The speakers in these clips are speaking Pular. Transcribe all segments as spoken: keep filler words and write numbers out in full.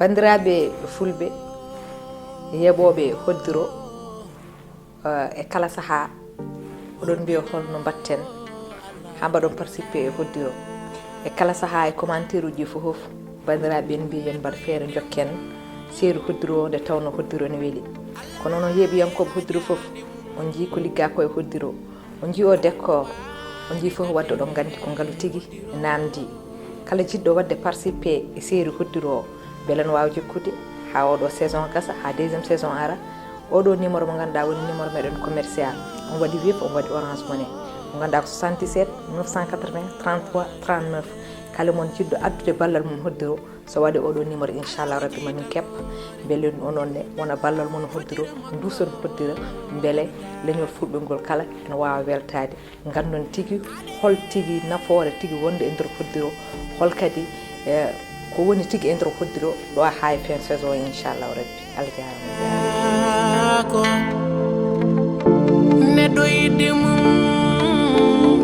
Banndiraaɓe fulɓe, yeeɓooɓe Hoddiro, eh, e kala sahaa, oɗon mbiya holno mbaɗten haa mbaɗon participer e Hoddiro. E kala sahaa e commentaire uji fof, banndiraaɓe ɓen mbiya yo en mbaɗ feere njokken seeru Hoddiro o, nde tawnoo Hoddiro ne weli. Kono noon yeeɓiyankooɓe Hoddiro fof, on njii ko liggaa ko e Hoddiro. On njii o décor, on njii fof wadde oɗon nganndi ko ngalu tigi naamndii. Kala jiɗɗo wadde participer e seeru Hoddiro o, mbele no waawa jokkude haa oɗo saison gasa, haa deuxième saison ara. Oɗo numéro mo ngannduɗaa woni numéro meɗen commercial. On waɗi Wave, on waɗi Orange Money. Mo ngannduɗaa ko soixante-dix-sept neuf cent quatre-vingts trente-trois trente-neuf. Kala mon jiɗɗo addude ballal mum Hoddiro, so waɗi oɗo numéro, inchallah rabbi ma min keɓ. Mbele onon ne wona ballal mon Hoddiro, nduuson Hoddiro, mbele leñol fulɓe ngol kala ene waawa weltaade. Nganndon tigi hol tigi nafoore tigi wonde e nder Hoddiro, hol kadi, eh, ko woni tigi e nder Hoddiro ɗo haa e fin saison, inchallah rabbi. Allah jaaraama. Ko neɗɗo yiɗde mum,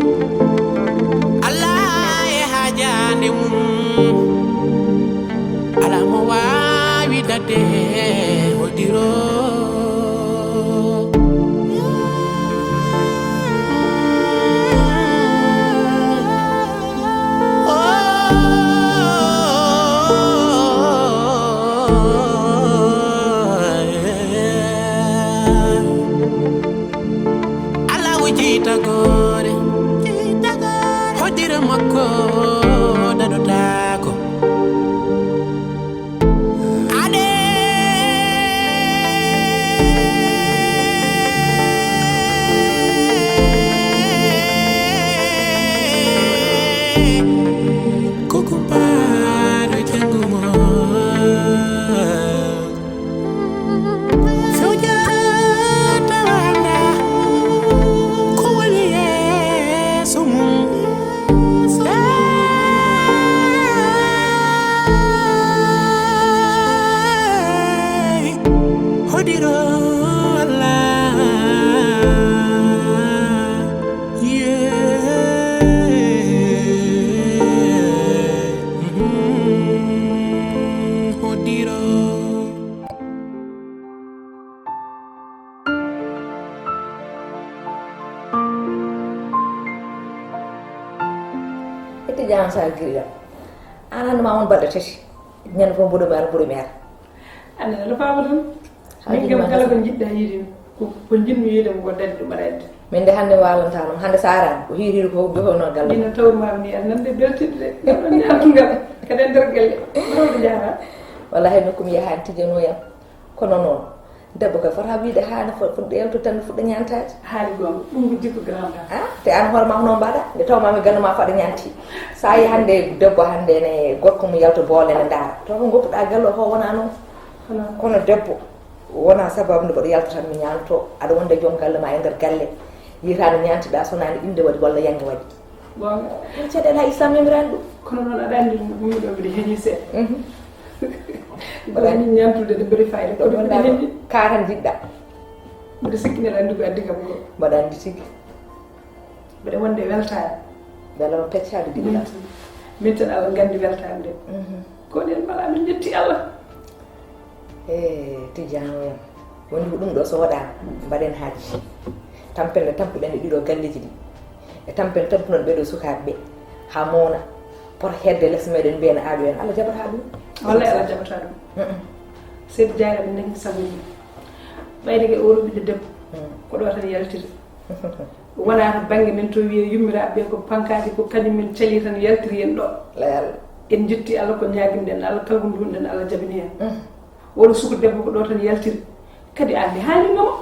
Allah e haajaande mum. Alaa mo waawi daɗde Hoddiro. Alaa o jeytagoore, hoddiro makko daɗotaako. Ade ko kumpaaɗo janngu mo. Fewjata wanda ko woni yeeso mum. Hey, hodiro Allah. Yeah. Mm, hodiro. Ete jam sa giriɗam. An hannde ma won balɗe tati. Ñande fof mboɗo mi ara, mboɗo mi ara. An no faama tan. Min kam kala ko njiɗɗa yiide, ko, ko njiɗmi yiide mo ko dañi ɗum aɗa anndi. Min de hannde mi waalanta ɗum. Hannde sa araani, ko hiiri hiiri ko jofono galle. Min no tawrumaami ni, aɗa nandi beltinde de. Ngal ɗon ñaamtungal, kadi e nder galle. Mawɗo jaara. Wallahi nokku mi yahaani tijjanoyam. Kono noon, debbo kay fota wiide haana fo-, fuɗɗa yewtude tan, fuɗɗa ñaantaade. Haali goonga, ɗum ko jikku grand dame. Ah, te an hoore ma hono mbaɗa, nde taw ma mi gannu ma faɗa ñaanti. Sa yi hannde debbo hannde ne gorko mum yalta boole ne ndaara. Taw ko ngoppuɗa galle o ko wona noon. Kono? Kono debbo, wona sababu nde mboɗo yalta tan mi ñaanto. Aɗa wonde joom galle ma e nder galle. Yiyata nde ñaantiɗa, so wona nde innde waɗi walla yannge waɗi. Goonga. Ɗum caɗeele hay Islam memiraani ɗum. Kono noon aɗa anndi ɗum ɗo mbiɗo heñi seeɗa. Mhm. Mbaɗa anndi ñaantude de mbeɗa fayda. Ko ɗum mbiɗo heñi. Kaara njiɗɗa. Mbiɗa sikki neɗɗo anndi ko addi kam ko. Mbaɗa anndi tigi. Mbeɗa wonde weltaare. Mbela on peccaade giɗɗa. Min tan, min tan Allah nganndi weltaare nde. Mhm. Ko ɗen mbaɗa min njetti Allah. E Tijjano en, wonde ko ɗum ɗo so waɗaama, mbaɗen haajji. Tampelle tampuɗen e ɗiɗo galleeji ɗi. E tampelle tampuɗen ɓee ɗo sukaaɓe ɓe. Haa mawna, pota hedde les meɗen mbiyen aajo en. Allah jaɓata ɗum. Wallay Allah jaɓata ɗum. Mm-mm. Seydi Diarra ɓe nani sabu ni. Ɓayde ke oɗo ɓiɗɗo debbo. Mm. Ko ɗo tan yaltiri. Wonaa to bannge men to wiyee yummiraaɓe ɓe ko pankaaji, ko kañum men calii tan yaltiri en ɗo. Leyal. En njetti Allah ko ñaaginɗen Allah, kala ko nduwnuɗen Allah jaɓini en. Mm. Woni suka debbo ko ɗo tan yaltiri. Kadi an mi haalino mo.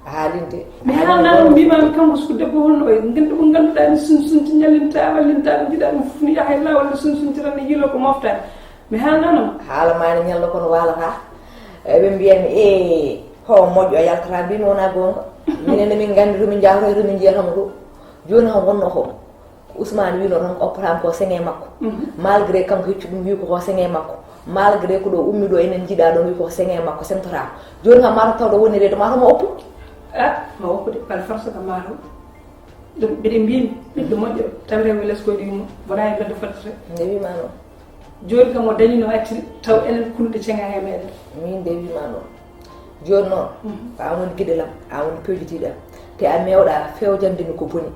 A haalinde. Mi haalnaano mo, mbiimaami kanko suka debbo holno wayi. Nganndu mo ngannduɗaa ni sunsunti ñallinta, wallinta, ko jiɗaa ɗum fof ni yaha e laawol ni sunsunti tan ne yiilo ko moftaani. Mi haalnaano mo. Haala maa ne ñallo kono waalata. Eɓe mbiya mi, "Ee, ho moƴƴo a yaltata." Mbiimi, "Wonaa goonga. Minen ne min nganndi to min njahata, to min njiyata mo to." Jooni kam wonno ko Ousmane wiino tan ko oppataama ko senge makko. Mhm. Malgré kanko heccu ɗum wi ko ko senge makko. Malgré ko ɗo ummi ɗo enen njiɗaa ɗon wi ko senge makko, semtotaako. Jooni kam maa to tawɗo woni reedo maa to mo oppu. Ah, ma oppude, par force kam maa to. Ɗum mbiɗa mbiimi, ɓiɗɗo moƴƴo, tawre o les koyɗi mum, wonaa e mbedda fottata. Nde wiimaa noon. Jooni kam o dañino acciri, taw enen kulɗe ceŋaa e meɗen. Min de wiima noon. Jooni noon, mhm, ko an woni giɗel am, an woni pewjitiiɗo am. Te a meewɗaa fewjande mi ko boni.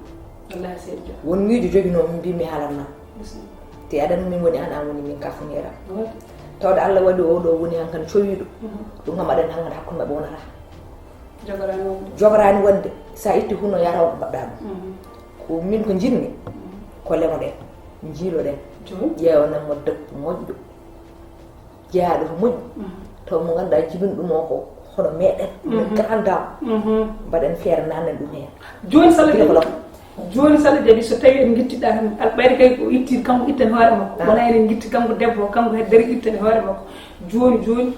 Wallaahi, seydi Dia. Won miijo joginoo mi mbii mi haalan ma. Bisimilla. Te aɗa anndi min woni an, an woni min ka funeera. Waɗi. Tawde Allah waɗi oo ɗoo woni hankadi cowiiɗo. Mhm. Ɗum kam aɗa anndi hankadi hakkunde maɓɓe wonata. Jogoraani wonde. Jogoraani wonde. So a itti huno yara on ko mbaɗɗaa ɗum. Mhm. Ko min ko njiɗmi, mhm, ko lemoɗen, njiiloɗen, jooni? Ƴeewanen mo debbo moƴƴo, jeyaaɗo ko moƴƴi, mhm, taw mo ngannduɗaa jibini ɗum o ko hono meɗen, mhm, grand dame. Mhm. Mbaɗen feere nannen ɗum heen. Jooni, sala gila ko jaɓi, laɓɗo. Jooni, sala jaɓi, so tawii en ngittiɗaa tan, al-, ɓayri kay ko itti, kanko ittani hoore makko. Ah. Wona eɗen ngitti kanko debbo o, kanko heddere ittani hoore makko. Jooni, jooni,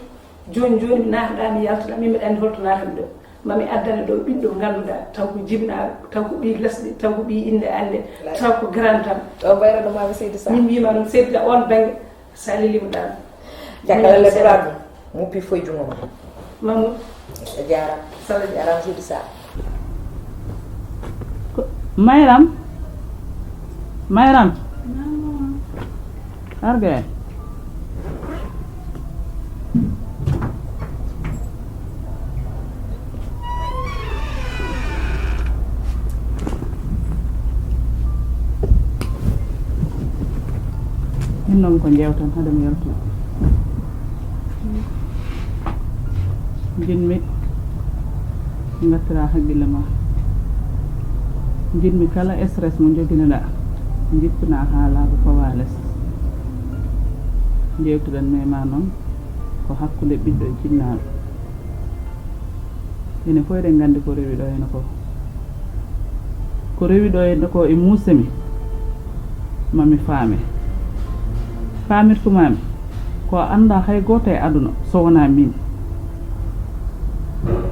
Jooni jooni mi naataɗaa, mi yaltaɗaa, min mbeɗa anndi holto naatami ɗoo. Ma mi addane ɗoo ɓiɗɗo ngannduɗaa, taw ko jibinaaɗo, taw ko ɓii lesɗe, taw ko ɓii innde annde, taw ko grand dame. Ɗo mbayra no maami Seydi Sall. Min wiima ɗum Seydi Sall, on bannge, so a lelii mo ɗaano. Caggal Allah duraɗo, muppi foy junngo ma. Mamoudou. A jaaraama. Sala jaaraama Seydi Sall. Ko, Mayram? Mayram? Naam, maman. Arga. Min noon ko njeewtan hade mi yaltu. Njiɗmi ngattiraa haqqille ma. Njiɗmi kala stress mo njoginoɗaa, njippinaa haalaagu fawaa les. Njeewtiɗen mi e maa noon ko hakkunde ɓiɗɗo e jinnaaɗo. Enen fof eɗen nganndi ko rewi ɗo heno ko. Ko rewi ɗo heno ko e muuse mi, ma mi faame. Faamirtumaami, ko a anndaa hay gooto e aduna so wonaa miin.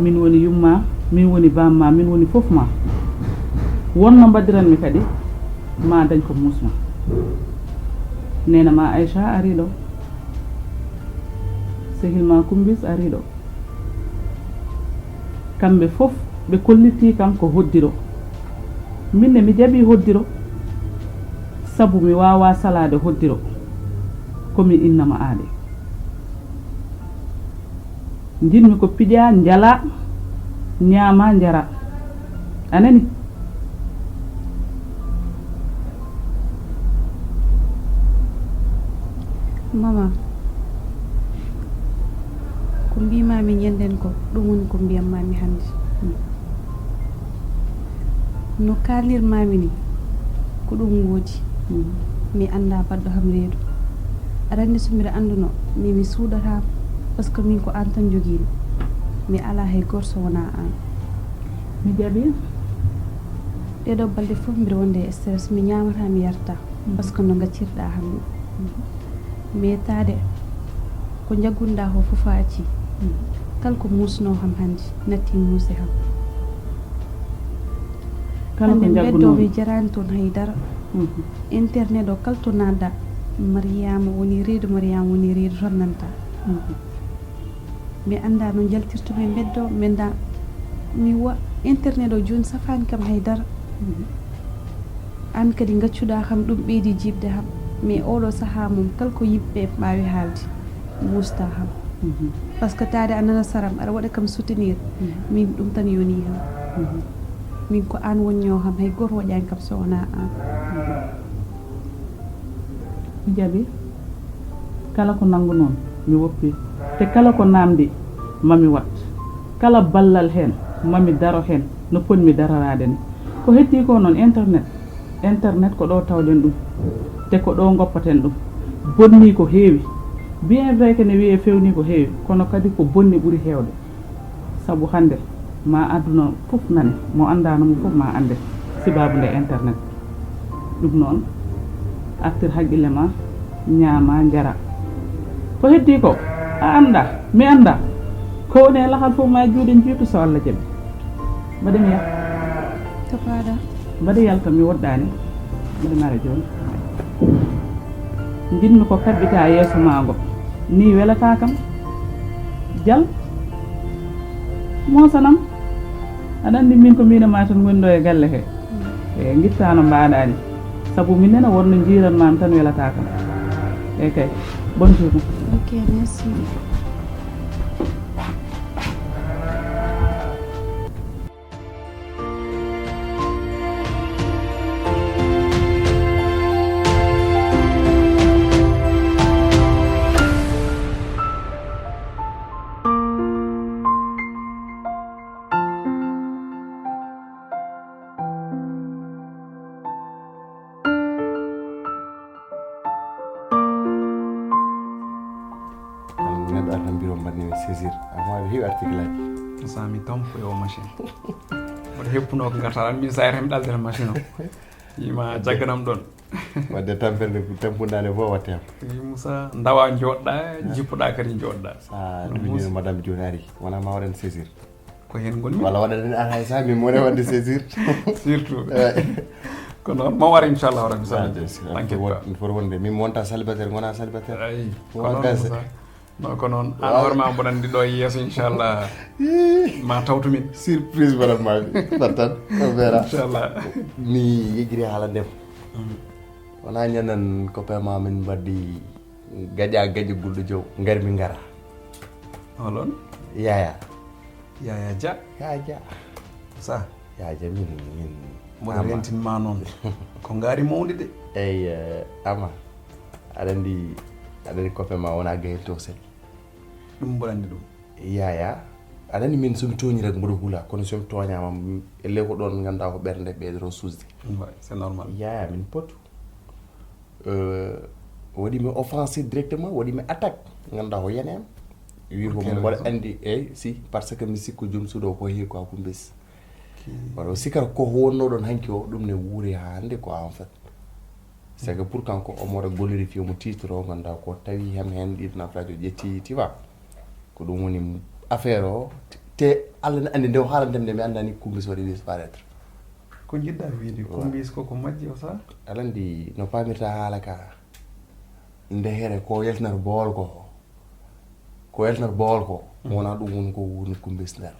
Min woni yumma, min woni bamma, min woni fof ma. Won no mbaɗiranmi kadi, ma dañ ko muusma. Neena ma Aïcha arii ɗo. Sehil ma Kumbis arii ɗo. Kamɓe fof ɓe kollitii kam ko hoddiro. Min ne mi jaɓii hoddiro, sabu mi waawaa salaade hoddiro. Ko mi innama aade. Njiɗmi ko piƴaa, njalaa, ñaamaa, njaraa. A nanii? Mama, ko mbiimaami ñannden ko, ɗum woni ko mbiyammaami hannde. No kaalnirmaami ni, ko ɗum woodi. Mi anndaa baɗɗo kam reedu. Aɗa anndi so mbiɗa annduno, mi, mi suuɗataa, parce que min ko aan tan njogiimi. Mi alaa hay gooto so wonaa aan. Mi jaɓii. Ɗee ɗoo balɗe fof mbiɗa wonde e stress, mi ñaamataa, mi yartaa, parce que no ngaccirɗaa hannde. Meetaade ko njaggunɗaa ko fof a accii. Kala ko muusnoo kam hannde, nattii muusde kam. Kala ko hannde mbeddo njaggunoo mi jaraani toon hay dara. Internet o, kala to naatɗaa, Mariyaama woni reedu, Mariyaama woni reedu, toon nantaa. Mi anndaa no njaltirtumi e mbeddo, mi anndaa, mi wa-, internet o jooni safaani kam hay dara. Aan kadi ngaccuɗaa kam, ɗum ɓeydi jiiɓde kam. Mais ooɗoo sahaa mum, kala ko yimɓe mbaawi haalde, muustaa kam. Parce que taade a nana saram, aɗa waɗa kam soutenir. Min ɗum tan yonii kam. Min ko aan wonñoo kam, hay gooto woƴaani kam so wonaa aan. Mi jaɓii. Kala ko nanngu noon, mi woppi. Te kala ko naamndi, ma mi waɗ. Kala ballal heen, ma mi daro heen, no potmi daroraade ni. Ko heddii ko noon, internet. Internet ko ɗo tawɗen ɗum. Te ko ɗo ngoppaten ɗum. Bonnii ko heewi. Bien vrai que ne wiyee feewnii ko heewi, kono kadi ko bonni ɓuri heewde. Sabu hannde, ma aduna fof nane, mo anndaano mo fof ma annde, sibaabu nde internet. Ɗum noon, artir haqqille ma, ñaama, njara. Ko heddii ko, a anndaa, mi anndaa. Ko woni e lahal fof ma e juuɗe njiitu so Allah jaɓi. Mbaɗe mi yalta. Ko faaɗaa? Mbaɗe yalta, mi woɗɗaani. Mbaɗe mara jooni. Njiɗmi ko kaɓɓitaa yeeso maa ngo. Nii welataa kam. Jal. Moosanam. Aɗa anndi min ko miin e maa tan ngoni ɗo e galle he. E, ngittaa no mbaaɗaa ni. Sabu min nena wonno njiiran maam tan welataa kam. Ok. Bonne journée. Ok, merci. Neɗɗo artan biro mbaɗni mi saisir. Amma ɓe heɓi article aji. Sa mi tampo e o machine. Mboɗo heppuno ko ngartal an min sa yata mi ɗaldata machine o. Yima jagganam ɗon. Wadde tampere nde tampunɗa nde fof watte am. Wi Moussa ndawa joɗɗa, jippuɗa kadi joɗɗa. Sa ɗumini madame joni ari, wona ma waɗan saisir. Ko heen ngonmi. Walla waɗanen an hay saabi mo ne waɗde saisir. Surtout. Ko noon, ma war inchallahu rabbi, so Allah jaɓi. T'inquiète pas. Mi foti wonde, min mi wonta célibataire, mi wona célibataire. Ay, ko noon Moussa. Non, ko noon, an hoore ma mboɗo anndi ɗo e yeeso inchallah. Ma tawtu min. Surprise mbaɗan ma mi, battan, o vera. Inchallah. Mi yejjiri haala ndem. Wona ñanan copain ma min mbaɗdi gaƴa gaƴa gulɗo jow, ngar mi ngara. Holon? Yaya. Yaya Dia. Yaya Dia. Sa. Yaya Dia min min. Mo rentin ma non. Ko ngari mawndi de. Ey ama. Aɗa andi aɗa andi copain ma wona gayel to sel. Ɗum mboɗo andi ɗum. Yaya. Aɗa andi min somi tooñi rek mboɗo hula kono somi tooñama elle ko ɗon ganda ko ɓernde ɓeydoro susde. C'est normal. Yaya min potu. Waɗi mi offensé directement, waɗi mi attaque. Ngannduɗaa ko yani am. Wi ko mboɗo anndi eyi si par ce que mi sikku joom suudu o ko heewi ko a kumbis. Wala o sikata ko wonno ɗon hanki o ɗum ne wuuri haa hannde ko en fait. C'est que pour kanko omo waɗa glorifié mo titre o ngannduɗaa ko tawi hem heen ɗiɗo nafraji o ƴetti tu vois. Ko ɗum woni affaire o te Allah ne anndi nde o haalanta mi nde mi anndani kumbis waɗi disparaître. Ko njiɗɗaa wiide? Kumbis ko ko majji o sah? Aɗa anndi no paamirta haala ka nde here ko yaltinata boowal ko ko yaltinata boowal ko wona ɗum woni ko woni kumbis nder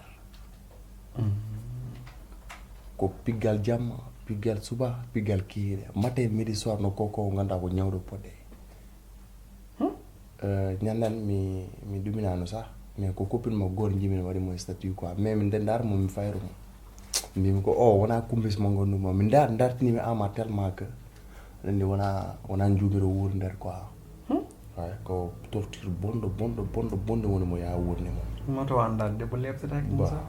ko piggal jamma piggal suba piggal kiire matin midi soir no ko ko ngannduɗaa ko ñawɗo poɗɗe ñanden mi mi ɗuminaano sah mais ko copine mo goor njimi no waɗi mo statut quoi mais mi ndendar mo mi fayro mo mbimi ko o wona kumbis mo ngonndu mo mi ndar dartini mi ama tellement que aɗa anndi wona wona njuumiro wuur nder quoi ay ko torture bonɗo bonɗo bonɗo bonɗo woni mo yaha wuurni mo moto anndaade debbo leɓtataake mo sah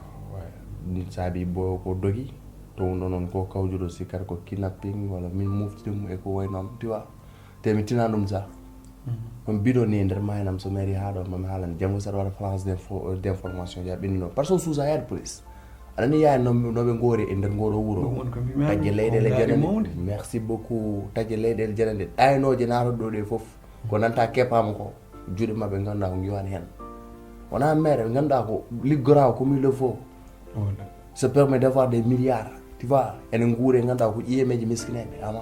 ɗum saabi bo ko dogi to wonɗo noon ko kawjuɗo sikkata ko kidnapping walla min moftiɗum e ko way noon tu vois te mi tina ɗum sa on biɗo ni e nder maynam so mi ari haa ɗo mami haalani janngo saɗa waɗa place d'information ja ɓenni noon par ce que suusa yaade police aɗa ni yaani no ɓe ngoori e nder ngoɗo wuro tagge leyɗele janani merci beaucoup tagge leyɗele janani ɗaynooje naatoɗo ɗe fof ko nanta keppama ko juuɗe maɓɓe ngannduɗa ko ngiwani heen wona mere ɓe ngannduɗa ko liggorawo comme il le faut se permet d'avoir des milliards tu vois ene nguure ngannduɗa ko ƴiyemeji miskineɓe ama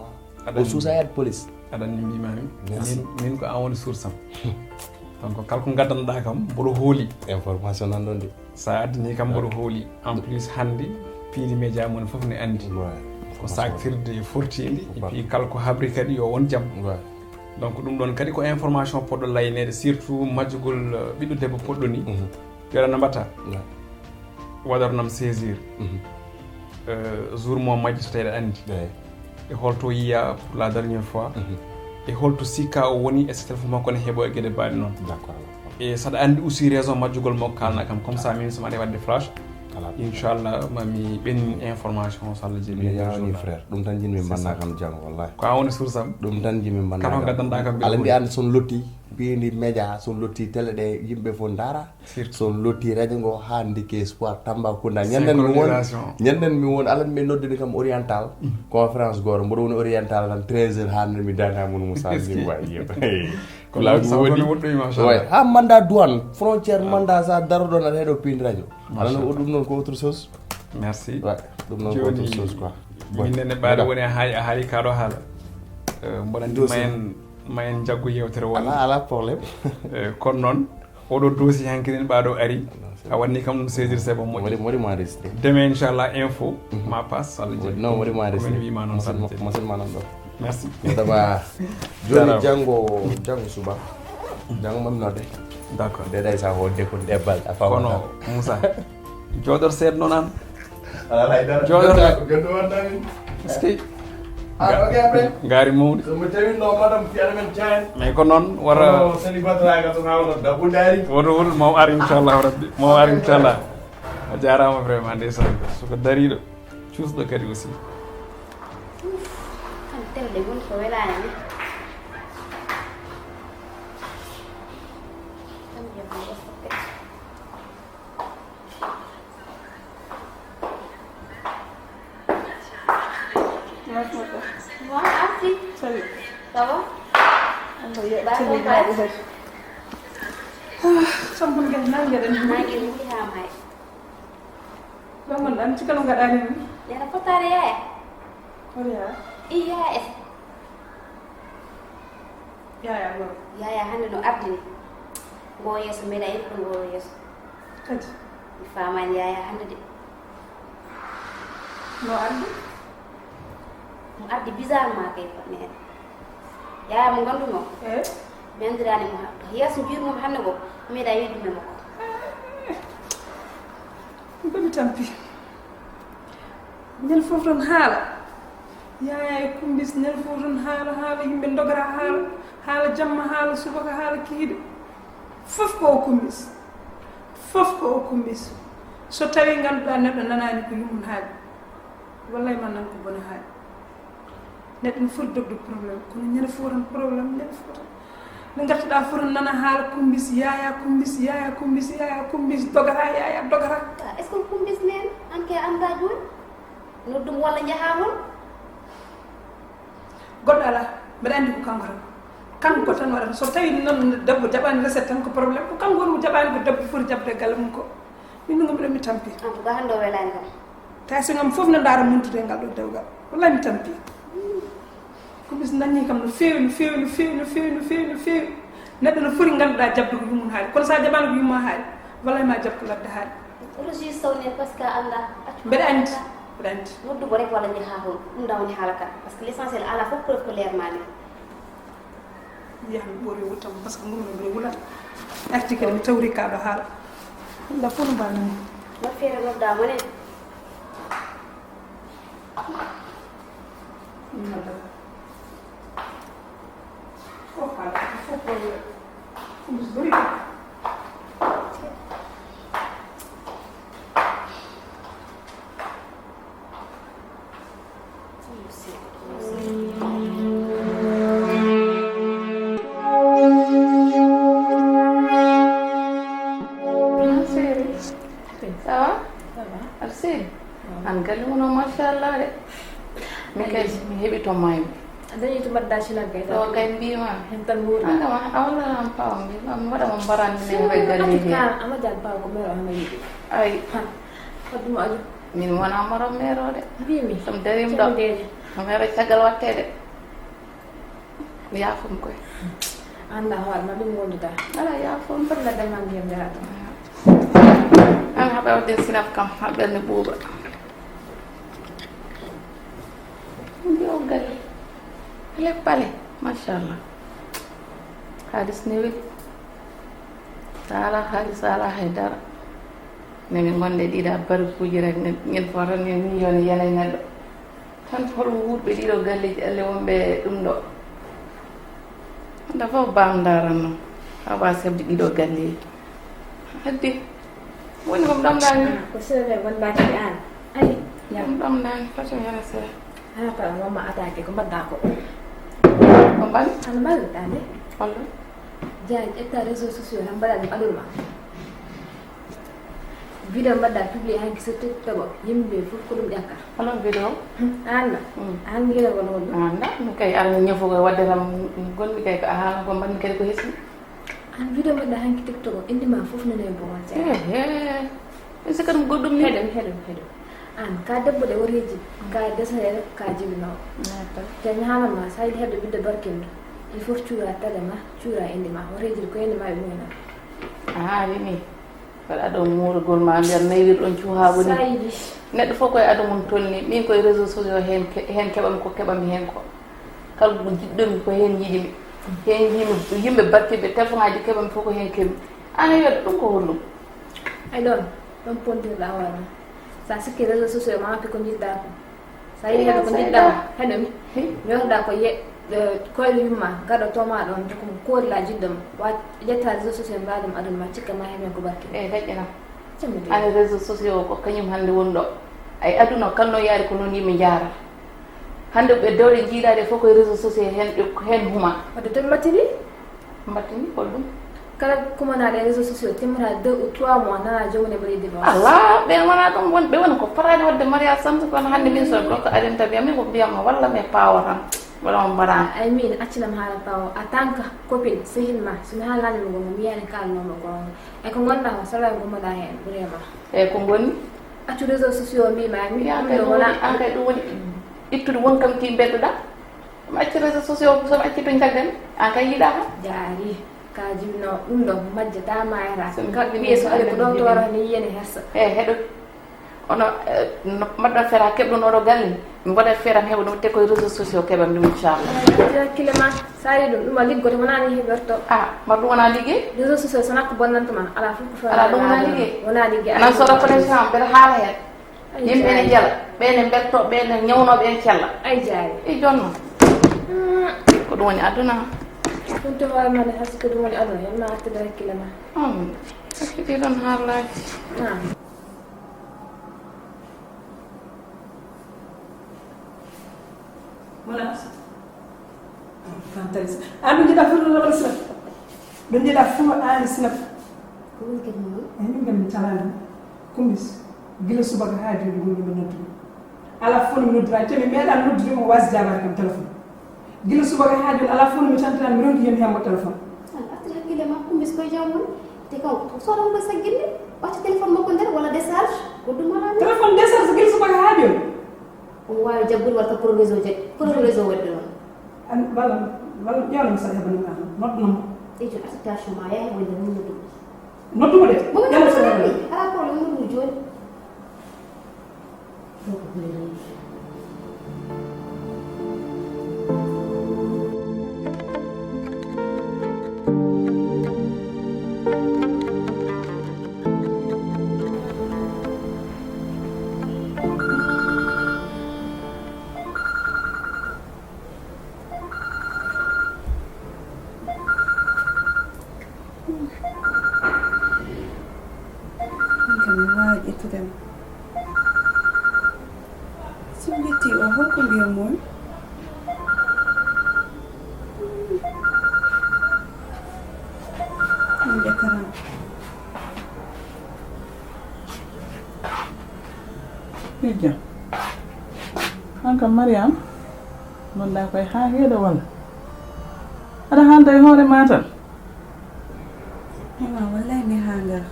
o suusa yaade police aɗa anndi mbimami min min ko an woni source am donc kala ko gaddanɗa kam mboɗo hooli information nan ɗon de sa addini kam mboɗo hooli en plus hannde piindi média mon fof ne anndi ko saktirde fortiinde et puis kala ko habri kadi yo won jam donc ɗum ɗon kadi ko information poɗɗo layaneede surtout majjugol ɓiɗɗo debbo poɗɗo ni yo aɗa no mbatta waɗornam saisir jour mo majji so tawi aɗa anndi e holto yiya pour la dernière fois e holto sikka o woni e so téléphone makko ne heɓo e geɗe baɗe noon e saɗa anndi aussi raison majjugol makko kalna kam comme ça min somi ari wadde flash inchallah mami ɓennin information so allah jaɓi yawni frère ɗum tan jinmi mbanna kam jam wallahi ko an woni source am ɗum tan jinmi mbanna kam gaddanɗa kam ala mbiya an son lotti piindi média son lotti télé ɗe yimɓe fof ndaara so on lotti radio ngo ha ndike espoir tambacounda ñanden mi won ñanden mi won alan mi noddini kam oriental conférence goto mboɗo woni oriental tan treize heures hande mi dana mun mo salmi wa iyo way ha manda douane frontière manda sa daro ɗon aɗa heɗo pindi radio alano o ɗum noon ko autre chose merci ɗum noon ko autre chose quoi min nene ɓaɗo woni a haali a haali kaɗo haala mboɗo andi ma en ma en jaggu yewtere won ala ala problème kono noon oɗo dosi hanki nen ɓaɗo ari a wanni kam ɗum saisir c'est bon moƴƴi waɗi waɗi ma risque demain inchallah info ma passe allah jaɓi non waɗi ma risque komin wima noon musidma noon ɗo Merci. Madama, joni Jaaraama. Janngo, janngo suba. Janngo mam nodde. D'accord. Nde ɗay sa wonde ko nde balɗe a faama. Kono, Moussa, jooɗor seeɗa non an. Alaa hay dara. Jooɗor. Jooɗor ko jooɗor wonda min. Est-ce que? Ah, ok, après. Ngaari mawɗi. So mi tawi no madame fiyata men caen. Mais ko noon wara. Oh, sali batraga to hawno dabbu daari. Woto, woto, maw ar, inchallah rabbi. Maw ar, inchallah. A jaaraama vraiment, ndeysaan. So ko dariiɗo. Cuusɗo kadi aussi. Kan tewde woni ko welaani ni. Kan jam ko stoppe. Bonjour, Arti. Salut. Ça va? Allah yeɗɗini. Ba, ba, ba. Ah, sampun kadi nange ɗen. Nange ɗum haa may. Ɗon man ɗan, ci kala ngaɗaani ɗum. Nena fotaare yaaya. Hol yaaya? I yaaya es. Yaaya goro. Yaaya hannde no ardini. Ngoo yeeso meɗa yiɗi ko ngoo yeeso. Kadi? Mi faamaani yaaya hannde de. No ardi? Mo ardi bizarrement kay ko nene. Yaaya mo ngannduno. Eh? Mi anndiraani mo ha-, yeeso njuurnoo mo hannde ko, mi meeɗaa yiidude mo ko. Ko mi tampi. Ñande fof tan haala. Yaaya e Kumbis, ñande fof tan haala, haala, yimɓe ndogora haala, haala jamma, haala subaka, haala kikiiɗe. Fof ko o Kumbis. Fof ko o Kumbis. So tawii ngannduɗaa neɗɗo nanaani ko yumma haali, wallay ma nan ko bona haali. Neɗɗo no foti dogde problème, kono ñande fof tan problème, ñande fof tan. Nde ngartuɗaa fof tan nana haala Kumbis, Yaaya Kumbis, Yaaya Kumbis, Yaaya Kumbis, dogata, Yaaya dogata. Ah, est-ce que Kumbis neen? An kay anndaa jooni? Noddu mo walla njahaa hol? Goɗɗo alaa, mbeɗa anndi ko kanko tan. Kanko tan waɗata. So tawii noon debbo jaɓaani recette tan ko problème, ko kanko woni mo jaɓaani ko debbo foti jaɓde e galle mum ko. Min ɗum ko mbiɗa mi tampi. En tout cas, hannde o welaani kam. Tawi so ngam fof no ndaara montude e ngal ɗoo dewgal. Wallahi mi tampi. Ko bis nanni kam no feewi, no feewi, no feewi, no feewi, no feewi, no feewi. Neɗɗo no foti ngannduɗaa jaɓde ko yumma haali. Kono so a jaɓaani ko yumma haali, wallahi ma jaɓ ko ladde haali. Oto jus sawne parce que anndaa. Mbeɗa anndi, mbeɗa anndi. Noddu mo rek walla njahaa hol. Ɗum ɗaa woni haala kan. Parce que l'essentiel alaa fof preuve ko leer maa ni. Yahan ɓuri wuttam, parce que ngurndan ɗo wulat. Arti kadi mi tawri ka ɗo haala. Nda fof no mbaɗmi. No feere noddaa mo ne? Nodda. Fof haala, fof ko, ko mi so dori. Ah, chérie. Ça va? Ça va. Aɗa selli? Waaw. An kadi wonaa machallah de. Min kay, mi heɓi to maymi. A dañi to mbaɗɗaa Chinel kay. Ɗo kay mbima. Hen tan nguurɗaa. An kam, a walla an paawa, mbima, mi waɗa mo mbarande ne, mi ɓe galleeji. En tout cas, Amadial Ba ko mero Amari. Ay. Han. Faddu mo aju. Min wona maro mero de. Mbimi. Ɗum darim ɗo. Cembeeje. Mero caggal wattede. Yaafum koy. Annda hoore ma, ɗum wonduda. Ala, yaafum. Foti ladde ma ndiyam njaraa ɗum. An haɓa wadde sinap kam, haɓɓel ne ɓuuɓa. Mbiyo galle. Pale pale, machallah. Haalis ne weli. Sa ala haalis, sa ala hay dara. Nde min gonde ɗiɗa barikuuji rek, ne, ngel foto ne ni yo ne yalay neɗɗo. Tan hol wuurɓe ɗiɗo galleeji alle wonɓe ɗum ɗo. Hannde fof baam ndaran non. Hawa sebde ɗiɗo galleeji. Heddi. Woni ko mi ɗamɗaani. Ah, ko sirre wondaaki e aan. Ayi, ko mi ɗamɗaani, fati mi hena seeɗa. Haa tawa mamma attaqué ko mbaɗɗaa ko. Ko mbaɗ? Ana mbaɗ daande? Hollo? Jaa, ƴetta réseaux sociaux tan mbaɗa ɗum aduna ma. Video mbaɗɗaa publié hanki so TikTok o, yimɓe ɓe fof ko ɗum ƴakka. Holon video? Hmm, aan na? Hmm. Aan ngiira ko noon ɗum. Aan na? Mi kay ara mi ñafo ko wadde tan gonmi kay ko a haala ko mbaɗmi kadi ko hesɗi. Aan video mbaɗɗaa hanki TikTok o, indi ma fof nene e boowal jaa. Ehe. Est-ce que ɗum goɗɗum ni? Heɗum, heɗum, heɗum. Aan, ka debbo de wareeji, ka deseere, ka jibinoowo. Te mi haalan ma, so a yiɗi heɓde ɓiɗɗo barkinɗo, il faut cuura tele ma, cuura indi ma, wareeji ko indi ma e muynaa. A haali ni. Mbaɗa ɗon muurugol ma nder naywirɗon cuhaa woni. Sa yiɗi. Neɗɗo fof koye ado mum tolni. Min koye réseaux sociaux heen ke-, heen keɓami ko keɓami heen ko. Kala ko jiɗɗon ko heen yiɗi mi. Heen yiɗi mi yimɓe battiiɓe, telefoŋaaji keɓan fof ko heen keɓmi. Aan a wi'ata ɗum ko honɗum? Ay ɗon, ɗon pontirɗaa hoore ma. Sa sikki réseaux sociaux ma, ko jiɗɗaa ko. Sa yi'i heɗo ko jiɗɗaa ko, heɗo mi. Hi. Mi wiyata ko ye, eh, koyɗo yumma, gaɗo to ma ɗon, ko koorila jiɗɗo ma. Wa ƴetta réseaux sociaux mbaɗi ɗum aduna ma, cikka ma heɓen ko barki. Eh, feƴƴana. Cemmi de. Ani réseaux sociaux ko kañum hannde woni ɗo. Ay aduna o kala no yaari ko noon yimɓe njaara. Hannde ɓe dewɗe jiiɗaaɗe fof koye réseaux sociaux heen, heen huma. Wadde to ɓe mbattini? Mbattini ko ɗum? Kala kumanaaɗo e réseaux sociaux timmata deux ou trois mois nana joomum ne mbaɗi divorce. Alaa, ɓe wonaa ɗum won, ɓe woni ko potaani waɗde mariage tan, kono hannde min so gorko arinta mbiya min ko mbiyam ma walla mi paawa tan, walla mo mbaɗaani. Ay min accinam haala paawo, en tant que copine, sehil ma, so mi haalnaani mo gonga, mi yiyaani kaalnoo mo gonga. E ko ngonɗaa ko, salaw ngummoɗaa heen, vraiment. E ko ngoni? Accu réseaux sociaux mbiimaa mi, ɗum ɗo wonaa. An kay ɗum woni ittude won kam ki mbeddoɗaa. Mi acci réseaux sociaux, so mi acci to njaggan, an kay yiɗaa kam. Jaari, ka jibinoo ɗum ɗo, majjataa maayataa. So mi jibinii ɓiye so ari ko ɗo toora, mi yiyani hersa. E heɗo. Ono, eh, no mbaɗɗon feere keɓɗon oɗo galle, mi waɗat feere am heɓa ɗum, te koye réseaux sociaux keɓan ɗum, inchallah. Ay, hakkille ma, sa ari ɗum, ɗum a liggoto, wonaa ni heɓorto. Ah, mbar ɗum wonaa liggey? Réseaux sociaux, so nakko bonnanta ma, alaa fof ko feewnaa. Alaa, ɗum wonaa liggey? Wonaa liggey. Nan so ɗo connexion am, mbeɗa haala heen. Ay, yimɓe ne jaari. Jela, ɓe ne mbelto, ɓe ne ñawnoo, ɓe ne cella. Ay, jaari. E jonno. Hmm. Ko ɗum woni aduna. Ɗum to hoore ma ne, hay so ko ɗum woni aduna, yalma artude hakkille ma. Hmm. Hakkille ɗon haalaaki. Ah. Wala. Fantalis. An ɗum jiɗa fuɗo wala sinap. Ɗum jiɗa fuɗo an sinap. Ko woni kadi mo? E min kam mi talaani. Kumbis. Gila subaka haa jooni woni ɓe noddude. Ala fof no mi noddira, te mi meeɗaa noddude mo waasi jaabaade kam téléphone. Gila subaka haa jooni, alaa fof no mi tantinaa, mi ronki yo mi hembo téléphone. An artir hakkille ma, Kumbis koye jawmum. Te kaw, ko soɗan koye sagginde, wacca téléphone makko nder, walla décharge, ko ɗum wala ni. Téléphone décharge gila subaka haa jooni. Omo waawi jaggude walla ko pour réseau je-, pour réseau waɗde noon. An, walla, walla ƴeewna mi saɗa heɓa numéro am, noddu mo. Ejo, artir tension ma, yaha heɓa nder, min noddu. Noddu mo de, ƴeewna mi saɗa heɓa numéro am. Alaa problème, noddu mo jooni. Min kam mi waawaa ƴettude mo. Si mi ƴettii o, holko mbiyan mo? Min ƴettataa mo. Hijja. Han kam Mariam, non ɗaa koy haa heeda walla? Aɗa haalda e hoore maa tan? Mama, wallahi mi haangaa.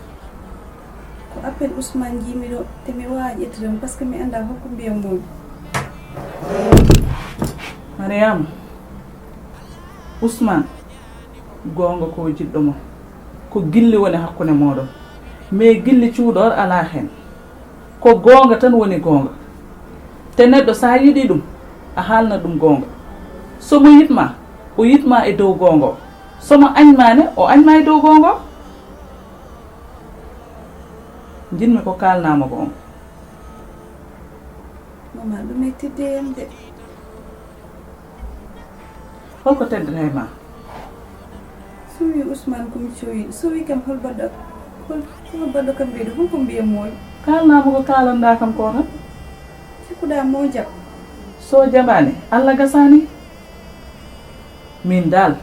Ko appel Ousmane njiimi ɗo, te mi waawaa ƴettude mo, parce que mi anndaa holko mbiyan mo. Mariam, Ousmane, goonga ko o jiɗɗo mo. Ko gilli woni hakkunde mooɗon. Mais gilli cuuɗoor alaa heen. Ko goonga tan woni goonga. Te neɗɗo, so a yiɗii ɗum, a haalna ɗum goonga. So mo yiɗ ma, o yiɗ ma e dow goonga o. So mo añ ma ne, o añ ma e dow goonga o. Njiɗmi ko kaalnaa mo goonga. Mama, ɗum e tedde yam de. Holko teddata e ma? So mi wii Ousmane ko mi cowi, so wii kam hol baɗɗo, hol, hol baɗɗo kam ɓeydo, holko mbiyan mo? Kaalnaa mo ko kaalanɗaa kam ko tan. Cikkuɗaa mo jaɓ. So jaɓaani, Allah gasaani. Min daal,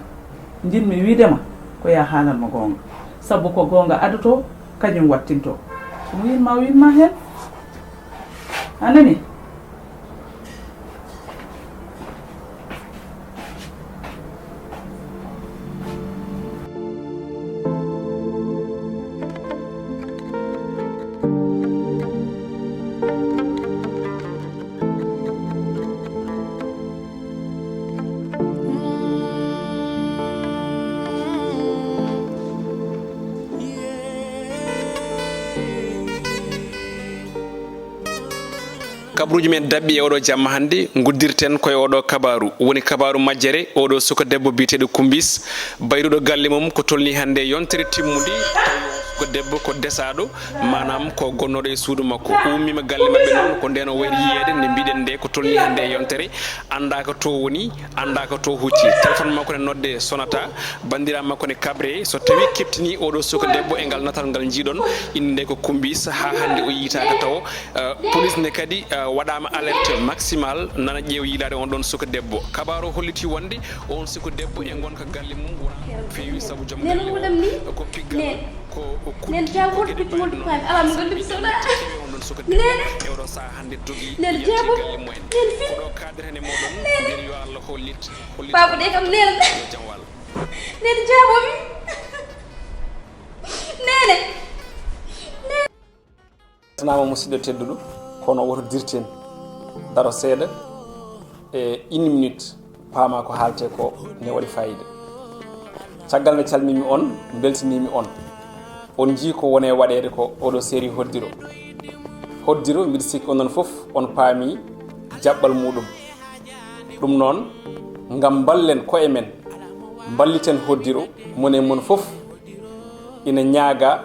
njiɗmi wiide ma ko yaa haalan mo goonga. Sabu ko goonga adotoo, kañum wattintoo. So mo yiɗ ma, o yiɗ ma heen. A nanii? Kabaruuji men daɓɓi e oɗo jamma hannde, nguddirten ko e oɗo kabaaru. Woni kabaaru majjere, oɗo suka debbo biyeteeɗo Kumbis, bayruɗo galle mum ko tolni hannde e yontere timmude, tawi suka debbo ko desaaɗo, maanaam ko gonnooɗo e suudu makko. O ummiima galle maɓɓe noon, ko ndeen o wayri yiyeede, nde mbiɗen nde ko tolni hannde e yontere, anndaaka to woni, anndaaka to hucci. Téléphone makko ne nodde sonata, banndiraaɓe makko ne kabre. So tawi keptini oɗo suka debbo e ngal natal ngal njiiɗon, innde nde ko Kumbis, haa hannde o yiitaaka tawo. Eh, police ne kadi, eh, waɗaama alerte maximal, nana ƴeew yiilaade on ɗon suka debbo. Kabaaru holliti wonde on suka debbo e ngonka galle mum wonaa feewi sabu joom galle o ko piggal, ko o kutti ko kadi ɓayno on ɗon suka debbo e oɗo sahaa hannde dogi yetti galle mumen. Ko ɗo kaadeten e mooɗon, mbiyen yo Allah hollit, hollit. Baaba ɗe kam nena. Yo jam wal. Nena jaaboomi. Nene. Salminaama musidɗo tedduɗo, kono woto dirten. Daro seeɗa, e une minute, paamaa ko haaletee ko ne waɗi faayiida. Caggal nde calminmi on, mbeltiniimi on. On njii ko woni e waɗeede ko oɗo serii hoddiro. Hoddiro, mbiɗa sikki onon fof on paamii jaɓɓal muuɗum. Ɗum noon, ngam mballen ko'e men, mballiten hoddiro, mon e mon fof ina ñaagaa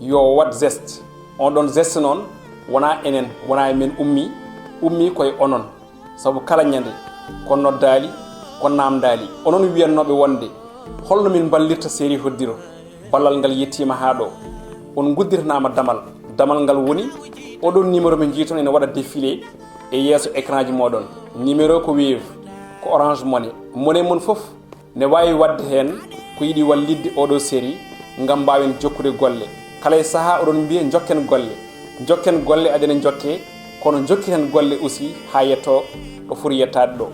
yo waɗ geste. On ɗon geste noon, wonaa enen, wonaa e men ummii, ummii ko e onon. Sabu kala ñande, ko noddaali, ko naamndaali. Onon wiyannooɓe wonde, holno min mballirta serii hoddiro? Ballal ngal yettiima haa ɗo. On ngudditanaama damal. Damal ngal woni, oɗon numéro mo njiyton ina waɗa défilé e yeeso écran ji mooɗon. Numéro ko Wave, ko Orange Money. Mone mon fof ne waawi waɗde heen ko yiɗi wallitde oɗo serii ngam mbaawen jokkude golle. Kala e sahaa oɗon mbiya njokken golle. Njokken golle, aɗen njokke, kono njokkiten golle aussi haa yettoo ɗo foti yettaade ɗo.